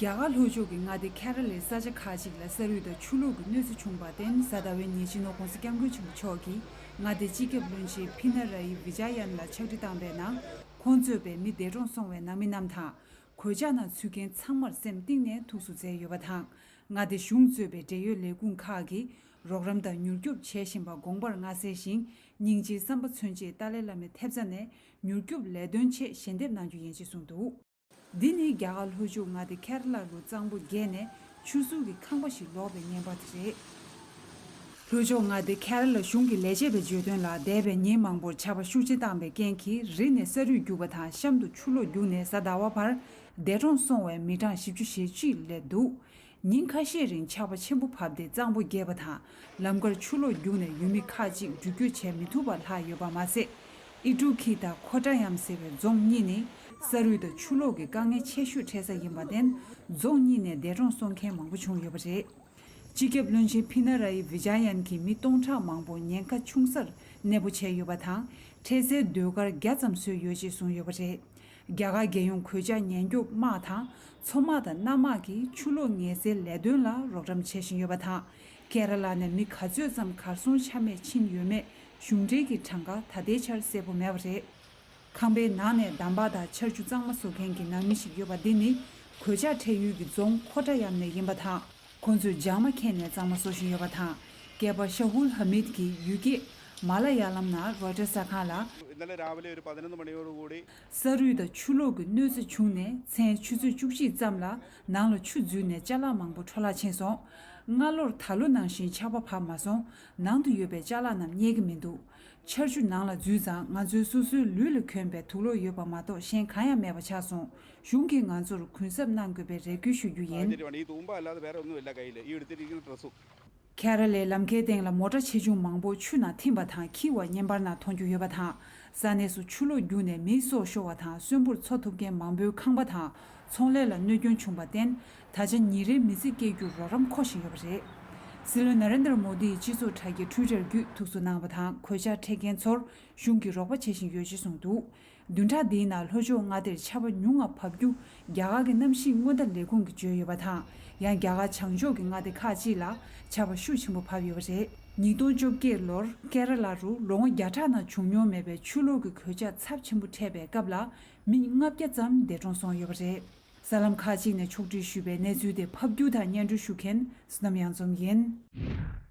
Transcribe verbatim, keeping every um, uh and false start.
རྒྱ་གར་ལྷོ་ཕྱོགས་ཀྱི་མངའ་སྡེ་ཁེ་ར་ལའི་ས་ཆ་ཁག་ཅིག་ལ་ས་རུད་དང་ཆུ་ལོག་གི་གནོད་འཚེ་བྱུང་བར་བརྟེན། གཟའ་ཟླ་བའི་ཉིན་སྤྱི་ནོར་༸གོང་ས་༸སྐྱབས་མགོན་ཆེན་པོ་མཆོག་གིས་མངའ་སྡེའི་སྤྱི་ཁྱབ་བློན་ཆེན་པི་ན་ར་ཡི་བི་ཇ་ཡན་ལ་ཕྱག་བྲིས་བཏང་བའི་ནང་། ཁོང་གཙོས་པའི་མི་འདས་གྲོངས་སོང་བའི་ནང་མི་རྣམས་དང་། གོད་ཆག་ནང་ཚུད་མཁན་ཚང་མར་སེམས་གཏིང་ནས་ཐུགས་གསོ་སྩལ་ཡོད་པ་དང་། མངའ་སྡེ་གཞུང་གཙོས་པའི་འབྲེལ་ཡོད་ལས་ཁུངས་ཁག་གིས་རོགས་རམ་དང་མྱུར་སྐྱོབ་བྱེད་བཞིན་པ་དགོངས་པར་མངའ་གསལ་ཞིང་། སྙིང་རྗེའི་བསམ་པ་མཚོན་ཆེད་ཏཱ་ལའི་བླ་མའི་ཐེབས་རྩ་ནས་མྱུར་སྐྱོབ་ལས་དོན་ཆེད་ཞལ་འདེབས་གནང་རྒྱུ་ཡིན་ཞེས་གསུངས་འདུག། འདི་ནི་རྒྱ་གར་ལྷོ་ཕྱོགས་མངའ་སྡེ་ཁེ་ར་ལ་རུ་གཙང་པོ་བརྒལ་ནས་ཆུ་ཟུར་གྱི་ཁང་པ་ཞིག་ལོག་པའི་བརྙན་པར་དེ་རེད། ལྷོ་ཕྱོགས་མངའ་སྡེ་ཁེ་ར་ལ་གཞུང་གི་ལས་བྱེད་པས་བརྗོད་དོན་ལ། འདས་པའི་ཉིན་མང་པོར་ཆར་པ་ཤུགས་ཆེ་བཏང་བའི་རྐྱེན་གྱིས་རི་ནས་ས་རུད་རྒྱུག་པ་དང་། གཤམ་དུ་ཆུ་ལོག་རྒྱུག་ནས་གཟའ་ཟླ་བ་བར་འདས་གྲོངས་སོང་བའི་མི་གྲངས་བཞི་བཅུ་ཞེ་གཅིག་སླེབས་འདུག། ཉིན་ཁ་ཤས་རིང་ཆར་པ་ཆེན་པོ་བབས་ཏེ་གཙང་པོ་རྒྱས་པ་དང་། ལམ་ཁར་ཆུ་ལོག་རྒྱུག་ནས་ཡུལ་མི་ཁག་ཅིག་འགྲུལ་སྐྱོད་བྱེད་མི་ཐུབ་པར་ལྷག་ཡོད་པ་མ་ཟད། ཨི་ཀྲུག་ཁི་དང་ཁོ་ཏྲ་ཡམ་ཟེར་བའི་རྫོང་གཉིས་ནི་ས་རུད་དང་ཆུ་ལོག་གི་དཀའ་ངལ་ཆེ་ཤོས་འཕྲད་ས་ཡིན་པར་བརྟེན། རྫོང་གཉིས་ནས་འདས་གྲོངས་སོང་མཁན་མང་པོ་བྱུང་ཡོད་པ་རེད། སྤྱི་ཁྱབ་བློན་ཆེན་པི་ན་ར་ཡི་བི་ཇ་ཡན་གྱིས་མི་སྟོང་ཕྲག་མང་པོ་ཉེན་ཁ་ཆུང་སར་གནས་སྤོ་བྱས་ཡོད་པ་དང་། འཕྲལ་སེལ་ཟློས་གར་བརྒྱ་ཙམ་བཟོས་ཡོད་ཅེས་གསུངས་ཡོད་པ་རེད། རྒྱ་གར་རྒྱལ་ཡོངས་གོད་ཆག་ཉེན་སྐྱོབ་དམག་དང་མཚོ་དམག་དང་གནམ་དམག་གིས་ཆུ་ལོག་ངལ་སེལ་ལས་དོན་ལ་རོགས་རམ་བྱེད་བཞིན་ཡོད་པ་དང་། ཁེ་ར་ལ་ནས་མི་ག་ཚོད་ཙམ་གར་སོང་ཆ་མེད་ཕྱིན་ཡོད་མེད་གཞུང་འབྲེལ་གྱི་གྲངས་ཀ་ད་ལྟའི་ཆར་གསལ་པོ་མེད་པ་རེད། ཁང་པའི་ནང་ནས་འདམ་བག་དང་ཆར་ཆུ་གཙང་མ་བཟོ་མཁན་གྱི་ནང་མི་ཞིག་ཡོད་པ་འདི་ནི་གོད་ཆག་འཕྲད་ཡུལ་གྱི་རྫོང་ཁོ་ཏྲ་ཡམ་ནས་ཡིན་པ་དང་། ཁོང་ཚོས་སྦྱང་མ་ཁྱེར་ནས་གཙང་མ་བཟོ་བཞིན་ཡོད་པ་དང་། སྐྱེས་པ་ཤ་ཧུལ་ཧ་མིད་ཀྱིས་ཡུལ་སྐད་མ་ལ་ཡ་ལམ་ནང་རོའི་ཊར་གསར་ཁང་ལ། ഇന്നലെ രാവിലെ ഒരു പതിനൊന്ന് മണിയോടുകൂടി ས་རུད་དང་ཆུ་ལོག་གི་གནོད་འཚེ་བྱུང་ནས། མཚན་ཆུ་ཚོད་བཅུ་གཅིག་ཙམ་ལ་ནང་ལ་ཆུ་འཛུལ་ནས་ཅ་ལག་མང་པོ་འཕྲོ་བརླག་ཕྱིན་སོང་། སྔ་ལོར་ད་ལོ་ནང་བཞིན་ཆར་པ་བབས་མ་སོང་། ནང་དུ་ཡོད་པའི་ཅ་ལག་རྣམས་རྙེད་ཀྱི་མི་འདུག། ཆར་ཆུ་ནང་ལ་འཛུལ་ཙང་། ང་ཚོའི་སོ་སོའི་ལུས་ལ་གྱོན་པའི་དུག་ལོག་ཡོད་པ་མ་གཏོགས་གཞན་གང་ཡང་མེད་པ་ཆགས་སོང་། གཞུང་གིས་ང་ཚོར་གུན་གསབ་གནང་དགོས་པའི་རེ་སྐུལ་ཞུ་རྒྱུ་ཡིན། സാഹചര്യമാണ്. ഈ തൂമ്പ അല്ലാതെ വേറെ ഒന്നുമില്ല കയ്യിൽ. ഈ എടുത്തിരിക്കുന്ന ഡ്രസ്സും. ཁེ་ར་ལའི་ལམ་ཁའི་སྟེང་ལ་མོ་ཊ་ཆེ་ཆུང་མང་པོ་ཆུ་ནང་ཐིམ་པ་དང་འཁྱིལ་བ་བརྙན་པར་ནང་མཐོང་རྒྱུ་ཡོད་པ་དང་། ས་གནས་སུ་ཆུ་ལོག་རྒྱུག་ནས་མིའི་སྲོག་ཤོར་བ་དང་། གསོན་པོར་འཚོ་ཐུབ་མཁན་མང་པོའི་ཁང་པ་དང་ཚོང་ལས་ལ་གནོད་སྐྱོན་བྱུང་བར་བརྟེན། ད་ཆ་ཉིན་རེའི་མི་ཚེ་སྐྱེལ་རྒྱུར་རོགས་རམ་མཁོ་བཞིན་ཡོད་པ་རེད། སྲིད་བློན་ན་རེན་དར་མོ་དིས་སྤྱི་ཚོགས་དྲ་རྒྱའི་ཊུའི་ཊར་བརྒྱུད་ཐུགས་གསོ་གནང་བ་དང་། གོད་ཆག་འཕྲད་མཁན་ཚོར་གཞུང་གིས་རོགས་པ་བྱེད་བཞིན་ཡོད་ཅེས་གསུངས་འདུག། བདུན་ཕྲག་འདིའི་ནང་ལྷོ་ཕྱོགས་མངའ་སྡེར་ཆར་པ་ཉུང་ང་བབས་རྒྱུ་རྒྱ་གར་གྱི་གནམ་གཤིས་སྔོན་བརྡ་ལས་ཁུངས་ཀྱིས་བརྗོད་ཡོད་པ་དང་། ཡང་རྒྱ་གར་བྱང་ཕྱོགས་ཀྱི་མངའ་སྡེ་ཁག་ཅིག་ལ་ཆར་པ་ཤུགས་ཆེན་པོ་བབས་ཡོད་པ་རེད། ཉིས་སྟོང་བཅོ་བརྒྱད་ལོར་ཀེ་ར་ལ་རུ་ལོ་ངོ་བརྒྱ་ཕྲག་ནང་བྱུང་མྱོང་མེད་པའི་ཆུ་ལོག་གི་གོད་ཆག་ཚབས་ཆེན་པོ་འཕྲད་པའི་སྐབས་ལ་མི་ལྔ་བརྒྱ་ཙམ་འདས་གྲོངས་སོང་ཡོད་པ་རེད། གསར་ལམ་ཁག་ཅིག་ནས་ཕྱོགས་སྒྲིག་ཞུས་པའི་གནས་ཚུལ་དེ་ཕབ་སྒྱུར་དང་སྙན་སྒྲོན་ཞུ་མཁན་བསོད་ནམས་གཡང་འཛོམས་ཡིན།